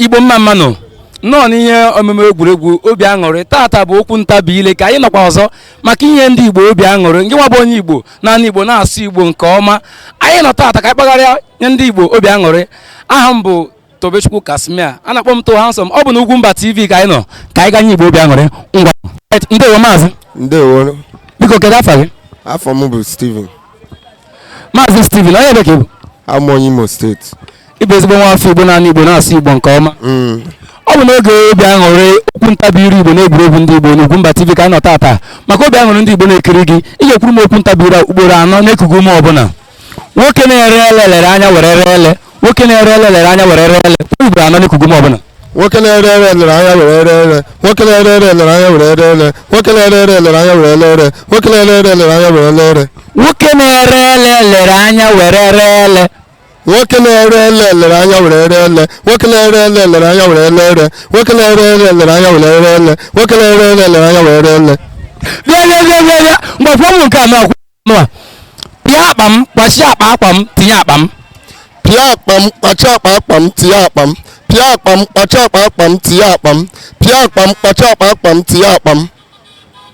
Igbo mma mma nụ nnọọ n'ihe omume egwuregwu obi aṅụrị. Tata bụ okwu ntabi ile ka anyị nọkwa ọzọ maka inye ndị Igbo obi aṅụrị. Ngị nwa bụ onye Igbo na-anụ Igbo, na-asụ Igbo nke ọma, anyị nọ tata ka anyị kpagharịa nye ndị Igbo obi aṅụrị. Aha m bụ Tobechukwu Kasmia, a na-akpọ m To Handsome. Ọ bụ na Ugwumba TV ka anyị nọ ka anyị gaa nye Igbo obi aṅụrị. Ngwa, ndewo maazị. Ndewo. Biko, kedu afa gị? Afa m bụ Steven. Maazị Steven, onye ebe ka ị bụ? Abụ m onye Imo Steeti. Ị bụ ezigbo nwa afọ Igbo na-anụ Igbo, na-asụ Igbo nke ọma. Ọ bụ n'oge obi aṅụrị, okwu ntabi ire Igbo na egwuregwu ndị Igbo na Ugwumba TV ka anyị nọ tata maka obi aṅụrị ndị Igbo na-ekiri gị. Ị ga-ekwuru m okwu ntabi ire ugboro anọ n'ekugu ume ọbụla. Nwoke na-ere ele lere anya were ree ele. Nwoke na-ere ele lere anya were ree ele. Kwuo ugboro anọ n'ekugu ume ọbụla. Nwoke na-ere ere lere anya were ree ele. Nwoke na-ere ere lere anya were ree ele. Nwoke na-ere ere lere anya were ree ele. Nwoke na-ere ere lere anya were ree ele. Nwoke na-ere ele lere anya were ree ele. Nwoke na-ere ele lere anya were ree ele. Nwoke na-ere ele lere anya were ree ele. Nwoke na-ere ele lere anya were ree ele. Nwoke na-ere ele lere anya were ree ele. Bịa, bịa, bịa, bịa, bịa. Mgbe kwuo m nke anọ a. Pịa akpa m, kpachie akpa akwa m, tinye akpa m. Pịa akpa m, kpachie akpa akpa m, tinye akpa m. Pịa akpa m, kpachie akpa akpa m, tinye akpa m. Pịa akpa m, kpachie akpa akpa m, tinye akpa m.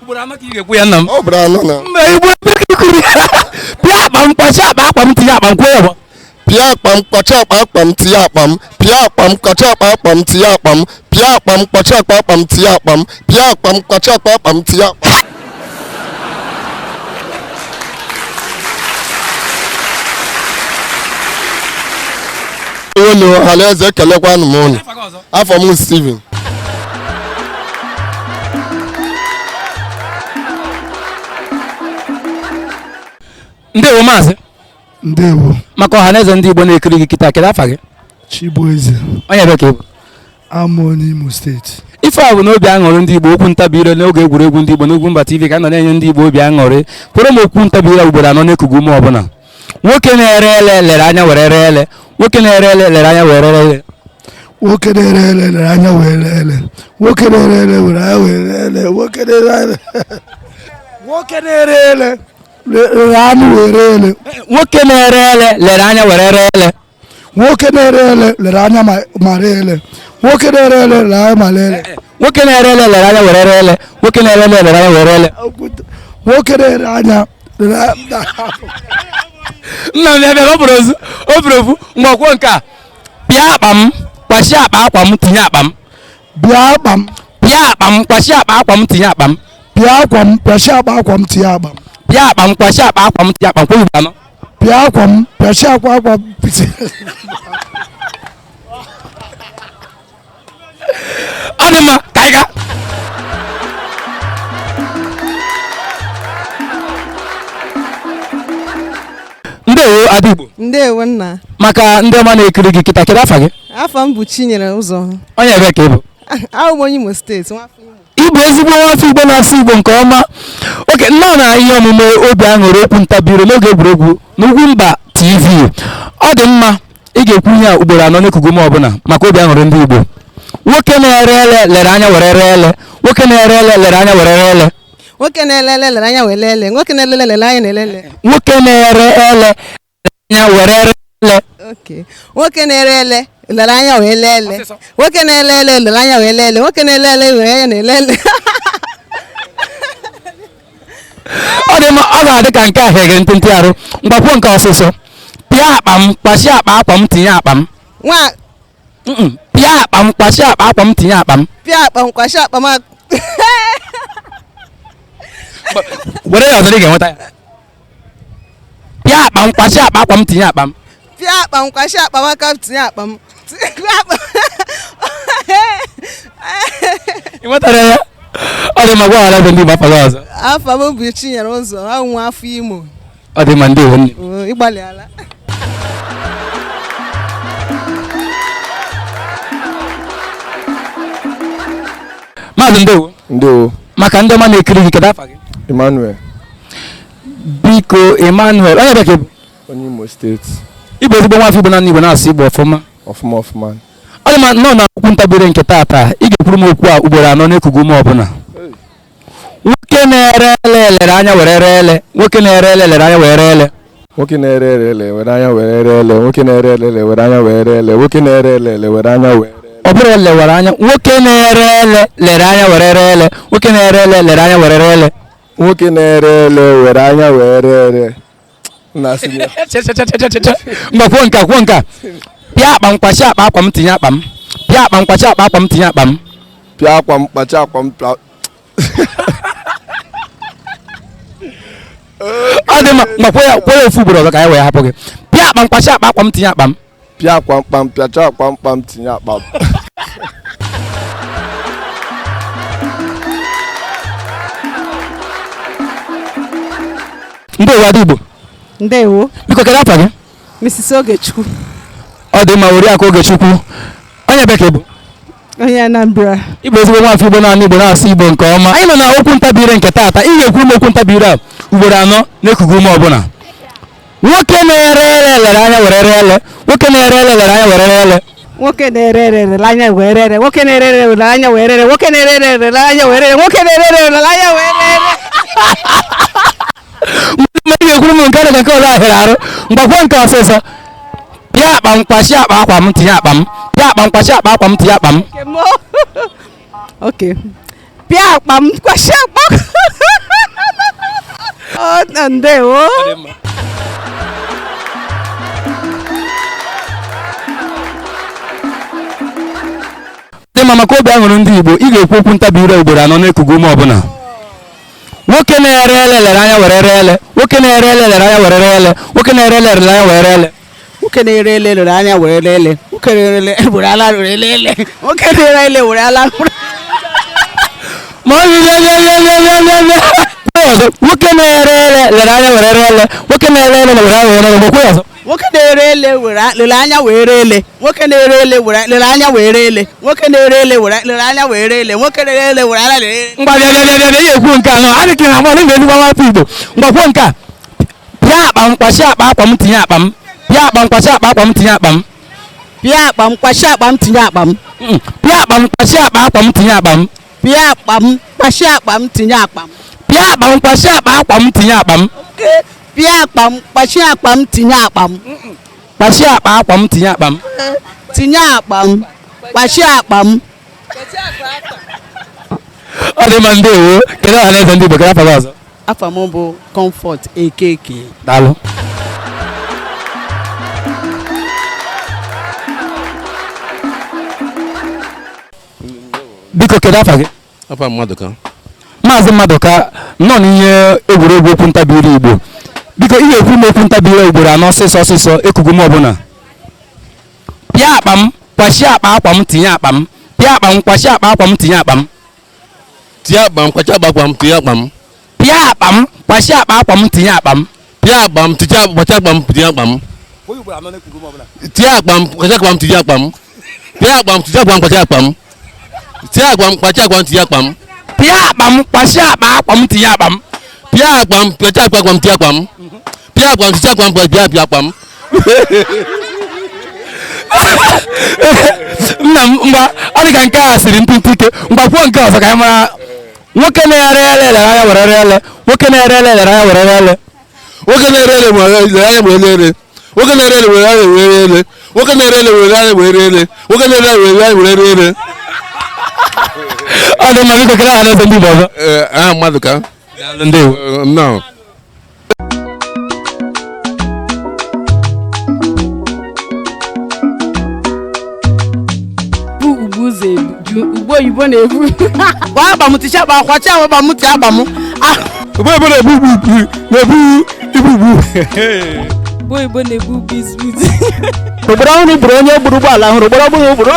Ugboro anọ ka ị ga-ekwu ya, nna m. Ọ bụrụ anọ na. Mba, igbo kwuru ya. Pịa akpa m, kpachie akpa akwa m, tinye akpa m. Kwuo ya bụ. Pịa akpa m, kpachie akpa akpa m, tinye akpa m. Pịa akpa m, kpachie akpa akpa m, tinye akpa m. Pịa akpa m, kpachie akpa akpa m, tinye akpa m. Pịa akpa m, kpachie akpa akpa m, tinye akpa m. Unu ọhaneze, ekelekwanụ m unu. Afa m Steven. Ndewo maazị. Ndewo. Maka ọhaneze ndị Igbo na-ekiri gị kịta, kedu afa gị? Chibueze. Onye ebe ka ị bụ? Abụ m onye Imo Steeti. Ife a bụ n'obi aṅụrị ndị Igbo, okwu ntabi ire n'oge egwuregwu ndị Igbo n'Ugwumba TV ka a nọ na-enye ndị Igbo obi aṅụrị. Kwere m okwu ntabi ire ugboro anọ n'ekugu ume ọbụla. Nwoke na-ere ele lere anya were ree ele. Nwoke na-ere ele lere anya were ree ele. Nwoke na-ere ele lere anya were ele. Nwoke na-ere ele were anya were ele. Nwoke na-ere ele, nwoke na-ere ele lere anụ were ele. Nwoke na-ere ele lere anya were ree ele. Nwoke na-ere ele lere anya ma ree ele. Nwoke na-ere ele lere anya ma ree ele. Nwoke na-ere ele lere anya were ree ele. Nwoke na-ere ele lere anya were ele. Nwoke na-ere anya lere anya. Nna m, bịa, ọ bụrụ ozu o buru ofu. Ngwa, kwuo nke a: pịa akpa m, kwachie akpa akwa m, tinye akpa m. Bịa akpa m. Pịa akpa m, kwachie akpa akwa m, tinye akpa m. Pịa akwa m, pịachie akpa akwa m, tinye akpa m. Pịa akpa m, kwachie akpa akwa m, tinye akpa m. Kwuo ugboro anọ. Pịa akwa m, pịachie akwa akwa m. Ọ dị mma, ka anyị gaa. Ndewo, ada Igbo. Ndewo, nna. Maka ndị ọma na-ekiri gị kịta, kedu afa gị? Afa m bụ Chinyere Ụzọ. Onye ebe ka ị bụ? Abụ m onye Imo Steeti, nwafọ Imo. Ịbụ ezigbo nwafọ Igbo na-asụ Igbo nke ọma. Oke nnọọ na ihe omume obi aṅụrị, okwu ntabire n'oge egwuregwu n'Ugwumba TV. Ọ dị mma, ị ga-ekwu ihe a ugboro anọ n'ekugu ume ọbụla maka obi aṅụrị ndị Igbo. Nwoke na-ere ele lere anya were ree ele. Nwoke na-ere ele lere anya were ree ele. Nwoke na-ele ele lere anya were ele. Nwoke na-ele ele lere anya na-ele ele. Nwoke na-ere ele anya were ree ele. Okay. Nwoke na-ere ele lere anya wee lee ele. Nwoke na-ele ele lere anya wee lee ele. Nwoke na-ele ele were anya na-ele ele. Ọ dị mma, ọ ga-adị ka nke a hegere ntịntị arụ. Mgbakwuo nke ọsịsọ: pịa akpa m, kpachie akpa akwa m, tinye akpa m. Nwa. Pịa akpa m, kpachie akpa akwa m, tinye akpa m. Pịa akpa m, kwachie akpa m. Were ya ọzọ, ị ga-enweta ya. Pịa akpa m, kwachie akpa akwa m, tinye akpa m. Pịa akpa m, kwachie akpa m aka m, tinye akpa m. Pịa akpa. Ị nwetara ya? Ọ dị mma, gwa ọra bụ ndị Igbo afa gị ọzọ. Afa m bụ Chinyere Ụzọ, abụ m afọ Imo. Ọ dị mma, ndewo nne. Oo, ịgbalịala. Maazị, ndewo. Ndewo. Maka ndị ọma na-ekiri gị, kedu afa gị? Emmanuel. Biko, Emmanuel, onye ebe ka ị bụ? Onye Imo Steeti. Ịbụ ezigbo nwafọ Igbo na Igbo, na-asụ Igbo ọfụma. Ọfụma ọfụma. Ọ dị mma, nnọọ na okwu ntabire nke taata. Ị ga-ekwuru m okwu a ugboro anọ n'ekugu ume ọbụla. Nwoke na-ere ele lere anya were ree ele. Nwoke na-ere ele lere anya were ree ele. Nwoke na-ere ere ele were anya were ree ele. Nwoke na-ere ele ele were anya were ele. Nwoke na-ere ele ele were anya were ele. Ọ bụrụ lewara anya. Nwoke na-ere ele lere anya were ree ele. Nwoke na-ere ele lere anya were ree ele. Nwoke na-ere ele were anya wee ree ere. Na-asị ya. Che, che, che, che, che, che. Ngwa, kwuo nke a, kwuo nke a. Pịa akpa m, kwachi akpa akwa m, tinye akpa m. Pịa akpa m, kwachi akpa akwa m, tinye akpa m. Pịa akwa m, kpacha akwa m, pịa. Ọ dị mma. Ngwa, kwuo ya, kwuo ya ofu ugboro ọzọ ka anyị wee hapụ gị. Pịa akpa m, kwachi akpa akwa m, tinye akpa m. Pịa akwa mkpam, pịacha akwa mkpam, tinye akpa m. Ndewo, ada Igbo. Ndewo. Biko, kedu afa gị? Mrs. Ogechukwu. Ọ dị mma, Oriakụ Ogechukwu. Onye ebe ka ị bụ? Onye Anambra. Ịbụ ezigbo nwaafọ Igbo na-anụ Igbo, na-asụ Igbo nke ọma. Anyị nọ na okwu ntabi ire nke taata. Ị ga-ekwu m okwu ntabi ire a ugboro anọ n'ekugu ume ọbụla. Nwoke na-ere ele lere anya were ree ele. Nwoke na-ere ele lere anya were ree ele. Nwoke na-ere ere lere anya wee rere. Nwoke na-ere ere lere anya wee rere. Nwoke na-ere ere lere anya wee rere. Nwoke na-ere ere lere anya wee rere. Mgbe ị ga-ekwuru m nke dị ka nke ọzọ ahịrị arụ. Mgbakwuo nke ọsịsọ. Pịa akpa m, kwachi akpa akwa m, tinye akpa m. Pịa akpa m, kwachi akpa akwa m, tinye akpa m. Ok, pịa akpa m, kwachi akpa. Ọ, ndewo. Dị mma. Maka obi aṅụrị ndị Igbo, ị ga-ekwu okwu ntabi ire ugboro anọ n'ekugu ume ọbụla. Nwoke na-ere ele lere anya were ree ele. Nwoke na-ere ele lere anya were ree ele. Nwoke na-ere ele lere anya were ree ele. Nwoke na-ere ele lere anya were ele. Nwoke na-ere ele were ala were ele. Nwoke na-ere ele were ala. Ma ọ bụ bịa bịa bịa bịa bịa bịa bịa. Kwuo ọzọ. Nwoke na-ere ele lere anya were ree ele. Nwoke na-ere ele lere anya were ele. Kwuo ọzọ. Nwoke na-ere ele were lere anya were ele. Nwoke na-ere ele were lere anya were ele. Nwoke na-ere ele were lere anya were ele. Nwoke na-ere ele were ala lere. Ngwa, bịa bịa bịa bịa bịa. Ị ga-ekwu nke anọ adị ka ị na-agba n'ime ezigbo nwafọ Igbo. Ngwa, kwuo nke a. Pịa akpa m, kwachi akpa akwa m, tinye akpa m. Pịa akpa m, kwachi akpa akwa m, tinye akpa m. Pịa akpa m, kwachi akpa m, tinye akpa m. Pịa akpa m, kwachi akpa akwa m, tinye akpa m. Pịa akpa m, kwachi akpa m, tinye akpa m. Pịa akpa m, kwachi akpa akwa m, tinye akpa m. Pịa akpa m, kwachi akpa m, tinye akpa m. Kwachi akpa akwa m, tinye akpa m. Tinye akpa m, kwachi akpa m. Ọ dị mma, ndewo. Kedu ọha na eze ndị Igbo? Kedu afa gị ọzọ? Afa m bụ Comfort Ekeke. Daalụ. Biko, kedu afa gị? Afa Mmadụka. Maazị Mmadụka nọ n'ihe egwuregwu okwu ntabi ire Igbo. Biko, ị ga-ekwu m okwu ntabi ire ugboro anọ ọsịsọ ọsịsọ ekugu m ọbụla. Pịa akpa m, kwachi akpa akwa m, tinye akpa m. Pịa akpa m, kwachi akpa akwa m, tinye akpa m. Tinye akpa m, kwachi akpa akwa m, tinye akpa m. Pịa akpa m, kwachi akpa akwa m, tinye akpa m. Pịa akpa m, tinye, kwachi akpa m, tinye akpa m. Tinye akpa m, kwachi akpa m, tinye akpa m. Pịa akpa m, tinye akpa m, kwachi akpa m. Tinye akpa m, kwachi akpa m, tinye akpa m. Pịa akpa m, kwachi akpa akwa m, tinye akpa m. Pịa akpa m, kwachi akpa akwa m, tinye akpa m. Pịa akpa m, tinye akpa m, pịa pịa akpa m. Nna m, mgba ọ dị ka nke a siri ntụntụ ike. Mgba, kwuo nke ọzọ ka anyị mara. Nwoke na-ere ele lere anya were ree ele. Nwoke na-ere ele lere anya were ree ele. Nwoke na-ere ele were lere anya were ele. Nwoke na-ere ele were anya were ele. Nwoke na-ere ele were anya were ele. Nwoke na-ere ele were anya were ele. Ọ dị mma. Biko, kele ọha na eze ndị Igbo ọzọ. Ee, aha Mmadụka. Daalụ, ndewo. Nnọọ. Bụ ugbu ụzọ ebu ugbo oyibo na-ebu gwa akpa m, ticha akpa, kwachi akpa m, tie akpa m. Ugbo oyibo na-ebu ugbu, na-ebu ibu ugbu. Ugbo oyibo na-ebu biscuit. Ogboro ọhụrụ gburu onye gburu ụgbọala hụrụ ogboro ọhụrụ gburu.